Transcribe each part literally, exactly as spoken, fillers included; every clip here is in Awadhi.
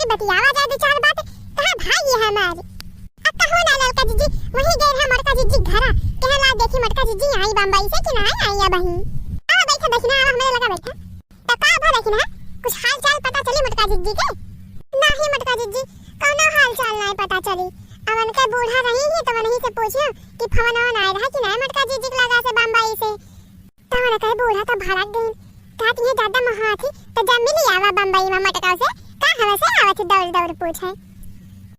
बतियावा जाए दो चार बात, कहाँ भाई ये हमार? अब कहो ना ललका जिज्जी, वही गए रहा मोटका जिज्जी घरा, कहे ला देखी मोटका जिज्जी आई बम्बई से कि ना आई अबही। आवा बैठा दखिना, आवा हमरे लगा बैठा। तो का भा दखिना, कुछ हाल चाल पता चली मोटका जिज्जी के? नाही मोटका जिज्जी, कौनो हाल चाल नाही पता चली। अब उनके बूढ़ा रही ही तो वही से पूछियो कि फोन वोन आए रहा कि नाही मोटका जिज्जी के लगा से बम्बई से। तो उनके बूढ़ा तो भड़क गई, कहती है ज्यादा महाथी तो जब मिली आवा बम्बई में मोटका से, का हवे से आवत दौड़ दौड़ पूछे।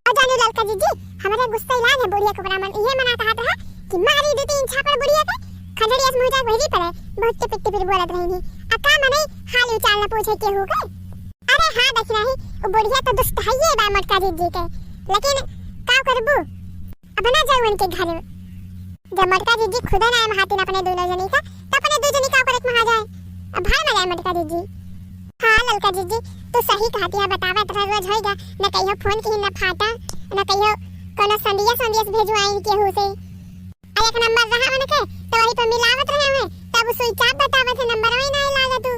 और जानू ललका जिज्जी, हमरे गुस्सा इलाज है बुढ़िया के ऊपर, मन इहे मना कहत रहा कि मारी दो तीन झापड़ बुढ़िया के, खंडड़ी अस मुँह जाके वही पड़े, बहुत टिपिर टिपिर बोलत रही। आ का मने हाल चाल न पूछे केहू के? अरे हाँ, देख रही, वो बुढ़िया तो दुष्ट है ये बा मोटका जिज्जी के, लेकिन का करबू, अब ना जाऊ उनके घर। जब मोटका जिज्जी खुदे ना महातिन अपने दोनों जनी का, तो अपने दो जनी का ऊपर एक महा जाए। अब भाई मजा है मोटका जिज्जी। हाँ ललका जिज्जी, तू सही कहती है, बतावा इतना रोज होइगा, न कहियो फोन की न फाटा, न कहियो कोनो संदेश संदेश भेजवाइन केहू से। आ एक नंबर रहा उनके, तो वही पे मिलावत रहे हुए, तब स्विच ऑफ बतावत है, नंबर वही ना लागत तू।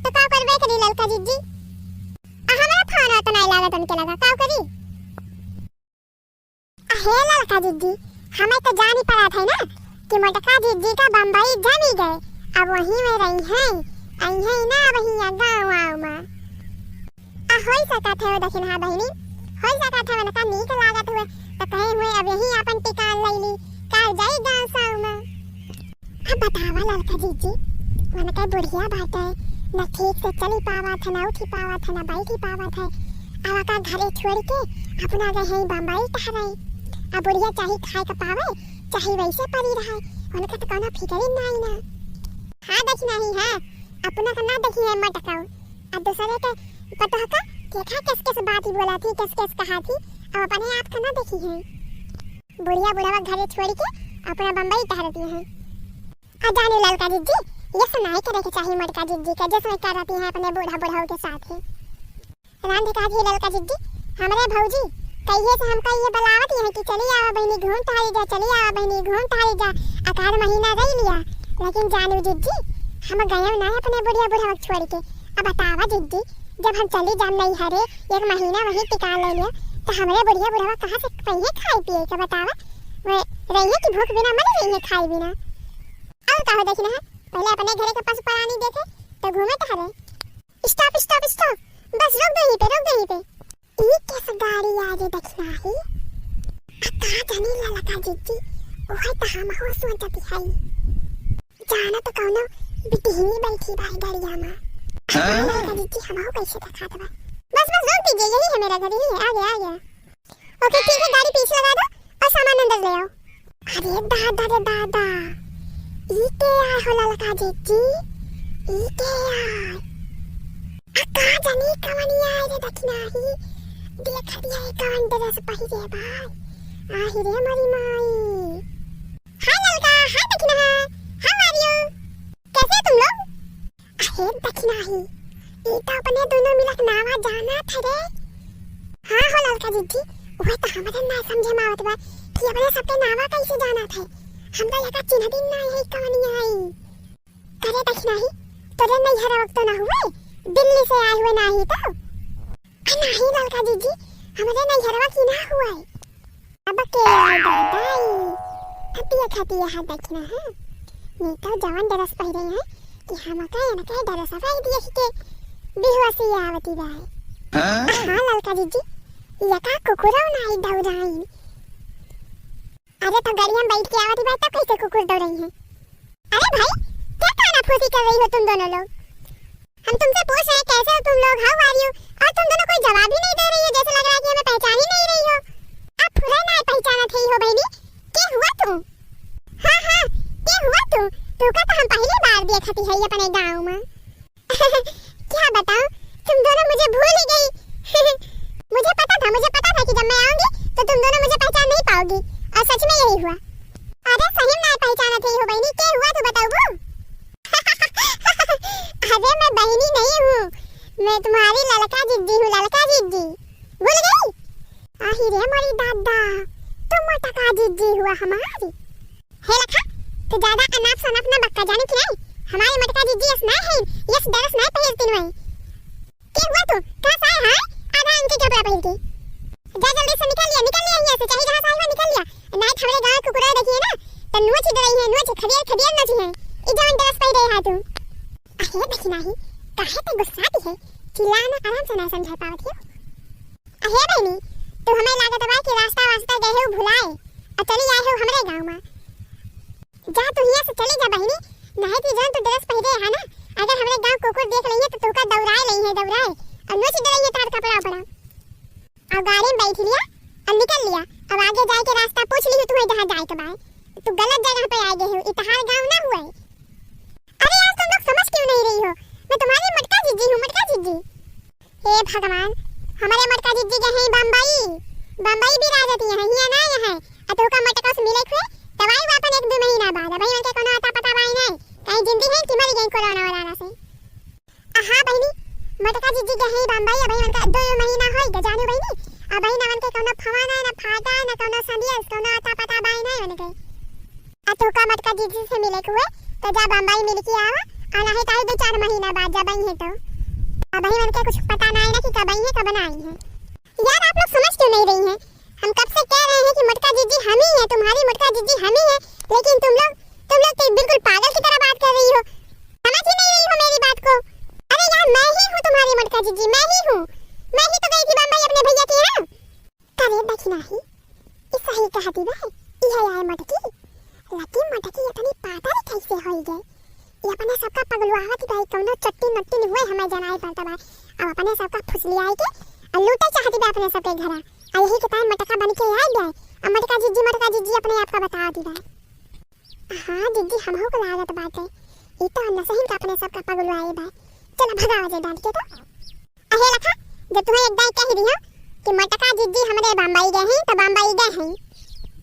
तो का करबे करी ललका जिज्जी? आ हमरा फोन तो नहीं लागत उनके लगा, का करी? अहे ललका जिज्जी, हमें तो जानी पड़ा था ना कि मोटका जिज्जी का बम्बई जमी गए, अब वहीं में रही हैं, आई हैं ना अब हियाँ गाँव वाँव में। आ होई सकत है वो दखिनहा बहिनी, होई सकत है उनका नीक लागत हुए, तो कहे हुए अब यहीं अपन टिकान ले ली, का जाई गाँव साँव में। अब बतावा ललका जिज्जी, उनके बुढ़िया बाटे, न ठीक से चली पावत है, न उठी पावत है, न बैठी पावत है। अब का घरे छोड़ के अपना गए हैं बम्बई टहरे। अब बुढ़िया चाहे खाए के पावे, चाहे वैसे पड़ी रहे, उनका तो कोनो फिक्र ही नहीं ना। हाँ दखिनही है, अपना का ना दखिहैं मोटकऊ, अब दूसरे के पतोह का देखा कस कस बात ही बोला थी, कस कस कहा थी, अब अपने आप का ना दखिहैं। बुढ़िया बुढ़वा घरे छोड़ के अपना बम्बई टहरती हैं। आ जाने ललका जिज्जी, ये सुनाई करे के चाही मोटका जिज्जी के, जैसे करती हैं अपने बूढ़ा बुढ़ऊ के साथ ही। रांध का जी ललका जिज्जी, हमरे भौजी कहिए से हमका ये बलावत हैं कि चली आवा बहिनी घूम टहरी जा, चली आवा बहिनी घूम टहरी जा, अकाल महीना रह लिया, लेकिन जानू जिज्जी हम गए ना अपने बुढ़िया बुढ़वा छोड़ के। अब बतावा जिज्जी, जब हम चली जाम नैहरे, एक महीना वहीं टिकान ले लिया, तो हमरे बुढ़िया बुढ़वा कहाँ से पइहे खाए पिए के बतावा? वे रहिए कि भूख बिना मर रही है खाए बिना। और कहो दखिनहा, पहले अपने घरे के पशु प्राणी देखे, तो घूमे टहरे। Stop, stop, stop, बस रोक दो यहीं पे, रोक दो यहीं पे। ई कैसे गाड़ी आ रे दखिनही? आ का जानी ललका जिज्जी, ओहे तो हम हो सोचती है। जाना तो कौनो बिटिही बैठी बा गड़िया में। हाँ? ललका जिज्जी, हमहू कैसे देखात बा। बस, बस, रोक दीजिए, यही है मेरा घर, यही है, आ गया, आ गया। OK, ठीक है, गाड़ी पीछे लगा दो और सामान अंदर ले आओ। अरे दादा रे दादा, ई के आय हो ललका जिज्जी, ई के आय? आ का जानी कवनी आय रे दखिनही, देख दिया है कवन dress पहिरे बा। आही रे मोरी माई। Hi ललका, hi दखिनहा, how are you? कैसे हो तुम लोग? अरे दखिनही, ई तो अपने दोनों मिलक नावा जानत है रे। हाँ हो ललका जिज्जी, वह तो हमरे ना समझे में आवत बा कि अपने सबके नावा कैसे जानत है। हम तो एका चिन्हत ही ना है कवनी आई। करे दखिनही, तोरे नैहरवा तो ना हुए, दिल्ली से आए हुए ना ही तो। आ नाही ललका जिज्जी, हमरे नैहरवा की ना हुए। अब के आई दादाई, खतिया खतिया है दखिनहा। नहीं तो जवन dress पहिरे हैं कि हमका इनका dress भाई देख के बेहोशी आवती बा। हाँ? हाँ ललका जिज्जी, यका कुकुरो नाही दौड़ाइन। अरे तो गाड़ी में बैठ के आवती बा तो कैसे कुकुर दौड़ाई है? अरे भाई, क्या कानाफूसी कर रही हो तुम दोनों लोग? हम तुमसे पूछ रहे हैं, "कैसे हो तुम लोग? How are you?" और तुम दोनों कोई जवाब ही नहीं दे रही हो, जैसे लग रहा है कि हमें पहचान ही नहीं रही हो। आप फुरे ना पहचानत ही हो बहनी, के हुआ तू? हाँ, हाँ, के हुआ तू? तू का तो हम पहली बार देखती है अपने गाँव में। क्या बताऊं, तुम दोनों मुझे भूल ही गई। मुझे पता था, मुझे पता था कि जब मैं आऊंगी तो तुम दोनों मुझे पहचान नहीं पाओगी, और सच में यही हुआ। अरे सही में ना पहचानत ही हो बहनी, के हुआ तू बताऊ? अरे मैं बहनी नहीं हूँ, मैं तुम्हारी ललका जिज्जी हूँ, ललका जिज्जी। भूल गई? आही रे मोरी दादा, तुम मोटका जिज्जी हुआ हमारी। हे लखा, तू ज्यादा अनाप शनाप ना बक्का, जाने कि नहीं? हमारी मोटका जिज्जी यस ना है, यस dress ना पहनती नहीं। के हुआ तू? कहाँ से आए हैं? आधा इनके कपड़ा पहन सकते है तू। अरे दखिनही, काहे ते गुस्साती है? चिल्लाना, आराम से ना समझा पावत है। अहे बहिनी, तू हमें लागत बा कि रास्ता वास्ता गए हो भुलाए और चली आए हो हमरे गाँव में। जा तू हियाँ से चली जा बहिनी, नहीं तो जौन तू dress पहिरे है ना, अगर हमरे गाँव कुकुर देख लइहे तो तोका दौड़ाए लइहे, दौड़ाए, और नोच डरइहे तार कपड़ा उपड़ा। और गाड़ी में बैठ लिया और निकल लिया। अब आगे जाए के रास्ता पूछ लिहू तू जहाँ जाए के बाय। तू गलत जगह पे आ गए हो, ई तहार गाँव ना हुआ है। अरे यार, तुम लोग समझ क्यों नहीं रही हो? मैं तुम्हारी मटका जिज्जी हूँ, मटका जिज्जी। हे भगवान, हमारे मटका जिज्जी गए हैं बम्बई, बम्बई बिराजत यहाँ, हियाँ ना यहाँ। आ तोका मटका से मिले हुए, तब आई वापन एक दो महीना बाद। अबही उनके कोनो अता पता बाय नहीं, कहीं जिंदी है कि मरी गई कोरोना वोरोना से। आ हाँ बहिनी, मटका जिज्जी गए हैं बम्बई, अबही उनका दो महीना होई गए जानू बहिनी। अबही ना उनके कोनो फवाना, ना फाटा, ना कोनो संदेश, कोनो अता पता बाय नहीं उनके। आ तोका मटका जिज्जी से मिले के हुए, तो जा बम्बई मिल के आवा, आ नहीं तो आई दो चार महीना बाद जब आई है तो। अबही उनके कुछ पता ना है ना कि कब आई है, कब ना आई है। यार, आप लोग समझ क्यों नहीं रही हैं? हम कब से कह रहे हैं कि मटका जिज्जी हम ही है, तुम्हारी मटका जिज्जी हम ही है, लेकिन तुम लोग, तुम लोग तो बिल्कुल पागल की तरह बात कर रही हो, समझ ही नहीं रही हो मेरी बात को। अरे यार, मैं ही हूँ तुम्हारी मटका जिज्जी, मैं ही हूँ, मैं ही तो गई थी बम्बई अपने भैया के यहाँ। करे दखिनही, ई सही कहती बा, ई है आए मटकी। लकी मटकी इतनी पातर कैसे होई गए? ई अपने सबका पगलुआवत बा, कौनो चट्टी नट्टी हुए हमें जनाए पड़ता बा। अब अपने सबका फुसलियाए के आ लूटे चाहती बा अपने सबके घरा। आ यही के ताई मटका बन के आ गए। आ मटका जिज्जी, मटका जिज्जी अपने आप का बतावती बा। हाँ जिज्जी, हमहू को लागत बाटे। ई तो हम सही का अपने सबका पगलुआए बा। चला भगावा जे डांट के तो। अहे लखा, जब तुम्हें एक दाई कह दिया कि मटका जिज्जी हमरे बम्बई गए हैं, तो बम्बई गए हैं।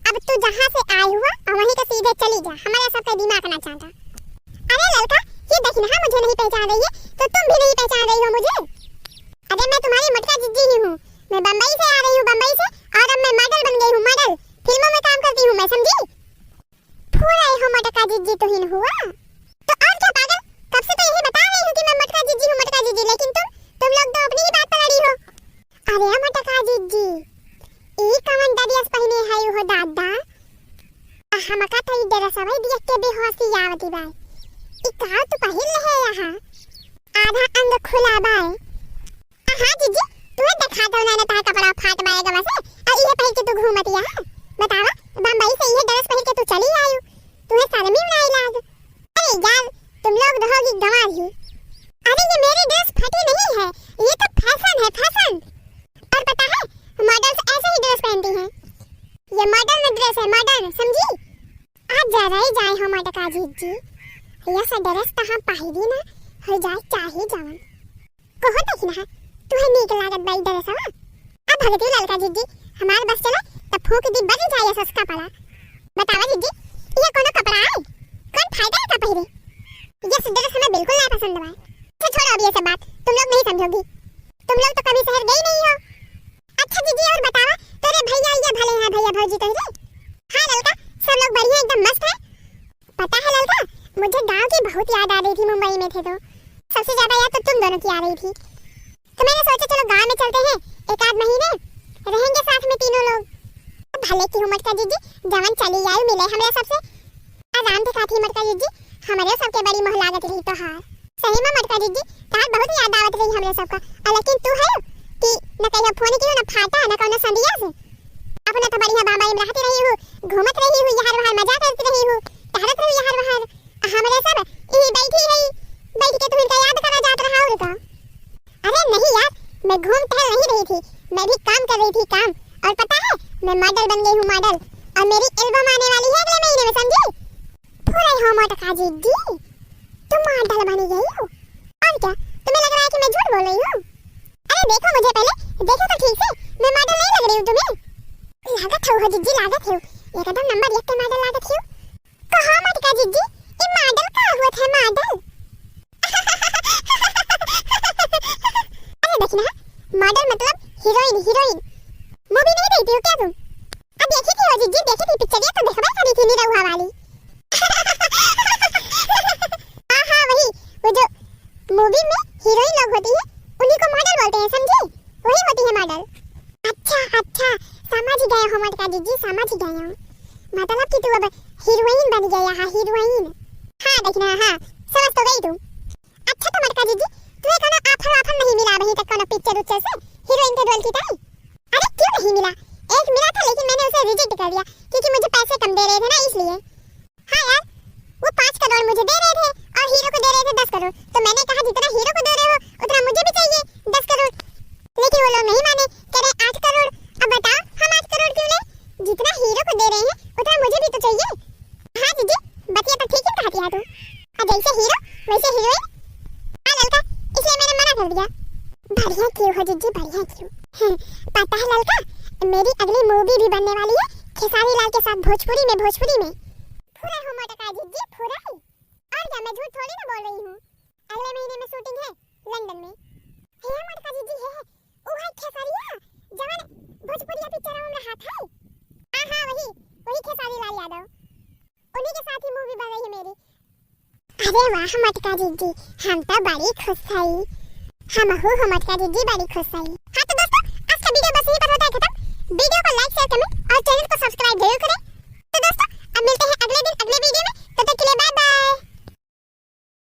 अब तू जहाँ से आए हुआ, और वहीं के सीधे चली जा, हमारे सबके दिमाग ना चाटा। अरे ललका, ये देखना, हाँ, मुझे नहीं पहचान रही है, तो तुम भी नहीं पहचान रही हो मुझे। अरे मैं तुम्हारी मटका जिज्जी ही हूँ, मैं बम्बई से आ रही हूँ, बम्बई से, और अब मैं मॉडल बन गई हूँ, मॉडल, फिल्मों में काम करती हूँ मैं, समझी? फूल आई हो मटका जिज्जी तुहिन हुआ। तो और क्या पागल, कब से तो यही बता रही हूँ कि मैं मटका जिज्जी हूँ, मटका जिज्जी, लेकिन तुम, तुम लोग तो अपनी ही बात पर अड़ी हो। अरे मटका जिज्जी, ई कवन ड्रेस पहिने है हो दादा? आ हमका तो ई ड्रेसवा देख के बेहोशी आवती बा। ई का तू पहिन ले है यहाँ? आधा अंग खुला बा। हाँ जिज्जी, तू देखा दो ना, ना तार कपड़ा फाट बाएगा वैसे, और ये पहिर के तू घूमती है, हाँ? बतावा, बम्बई से ये ड्रेस पहिर के तू चली आयु, तुम्हें शर्म ही नहीं लाग? अरे यार, तुम लोग रहोगी गंवार ही। अरे ये मेरी ड्रेस फटी नहीं है, ये तो फैशन है, फैशन। और पता है, मॉडल्स ऐसे ही ड्रेस पहनती हैं। ये मॉडर्न ड्रेस है, मॉडर्न, समझी? आज जरा ही जाए हो मटका जिज्जी, ये सा ड्रेस तो हम पहिरी ना, हो जाए चाहे जवन। कहो देखी ना, तुहे नीक लागत बा ई ड्रेसवा? अब भगती ललका जिज्जी, हमार बस चले, तब फूंक दी बज जाए सस्ता पड़ा। बतावा जिज्जी, ये कोनो कपड़ा है? कौन फायदा है का पहिरे? ये ड्रेस हमें बिल्कुल ना पसंद बा। अच्छा छोड़ो अब ये सब बात, तुम लोग नहीं समझोगी, तुम लोग तो कभी शहर गई नहीं हो। अच्छा जिज्जी और बतावा, तोरे भैया ये भले हैं भैया भौजी तोहरे? हाँ ललका, सब लोग बढ़िया एकदम मस्त है। पता है ललका, मुझे गांव की बहुत याद आ रही थी, मुंबई में थे तो। सबसे ज्यादा याद तो तुम दोनों की आ रही थी, तो मैंने सोचा चलो गांव में चलते हैं, एक आध महीने रहेंगे साथ में तीनों लोग। भले की हो मटका जिज्जी, जवन चली आयु मिले हमरे सबसे। आराम दिखाती मटका जिज्जी, हमरे सबके बड़ी मोह लागत रही तोहार। सही में मटका जिज्जी, तार बहुत याद आवत रही हमरे सबका। और लेकिन तू है कि न कहियो फोन कियो, न फाटा, न कौनो संदेश। अपना तो बढ़िया बम्बई में रहती रही हूँ, घूमत रही हूँ, यहाँ वहाँ मजा करती रही हूँ, टहरत रही हूँ यहाँ वहाँ। हमरे सब यही बैठी रही, बैठ के तुम्हें का याद करा जात रहा और का। अरे नहीं यार, मैं घूम टहल नहीं रही थी, मैं भी काम कर रही थी काम। और पता है, मैं मॉडल बन गई हूँ मॉडल, और मेरी एल्बम आने वाली है अगले महीने में, समझी? पूरे हो मटका जिज्जी, तुम मॉडल बन गई हो। और क्या, तुम्हें लग रहा है कि मैं झूठ बोल रही हूँ? अरे देखो मुझे पहले, देखो तो ठीक से, मैं मॉडल नहीं लग रही हूँ तुम्हें? लागत हो, हो जिज्जी, लागत हो, एकदम नंबर एक के मॉडल लागत हो। कहा मटका जिज्जी, ये मॉडल का हुआ था मॉडल? अरे देखना, मॉडल मतलब हीरोइन, हीरोइन। मूवी नहीं देखती हो क्या तुम? अब देखी थी वो जिज्जी, देखी थी पिक्चर, ये तो देखबे करी थी निरहुआ वाली। हाँ हाँ वही, वो जो मूवी में हीरोइन लोग होती है, उन्हीं को मॉडल बोलते हैं, समझी? वही होती है मॉडल। अच्छा अच्छा, समझ गए हो मटका जिज्जी, समझ गए हो। मतलब कि तू अब हीरोइन बन गया है, हीरोइन। हाँ देखना, हाँ, समझ तो गई तू। अच्छा तो मटका जीजी, तुहे कौनो offer वाफर नहीं मिला अभी तक कौनो picture उच्चर से हीरोइन के role की तरह? अरे क्यों नहीं मिला, एक मिला था लेकिन मैंने उसे reject कर दिया क्योंकि मुझे पैसे कम दे रहे थे ना इसलिए। हाँ यार, वो पाँच करोड़ मुझे दे रहे थे और हीरो को दे रहे थे दस करोड़, तो मैंने कहा जितना हीरो को दे रहे हो उतना मुझे भी चाहिए दस करोड़। लेकिन वो लोग नहीं माने, कह रहे आठ करोड़। अब बताओ हम आठ करोड़ क्यों लें, जितना हीरो को दे रहे हैं उतना मुझे भी तो चाहिए। हाँ जीजी, बतिया तो ठीक ही कहती है तू। और जैसे हीरो वैसे हीरोइन। हाँ ललका, इसलिए मैंने मना कर दिया। बढ़िया कियो हो जीजी, बढ़िया कियो। पता है ललका, मेरी अगली movie भी बनने वाली है खेसारी लाल के साथ भोजपुरी में, भोजपुरी में। फुरा हो मोटका जीजी, फुरा है। और क्या, मैं झूठ थोड़ी ना बोल रही हूँ। अगले महीने में shooting है लंदन में। हे मोटका जीजी, हे, हे, वो है खेसारिया, जवन भोजपुरिया पिक्चर में रहा था। हाँ, हाँ, वही, वही खेसारी लाल यादव। उन्हीं के साथ ही movie बन रही है मेरी। अरे वाह मोटका जीजी, हम तो बड़ी खुश हई। हमहू हो मोटका जीजी बड़ी खुश हई। हाँ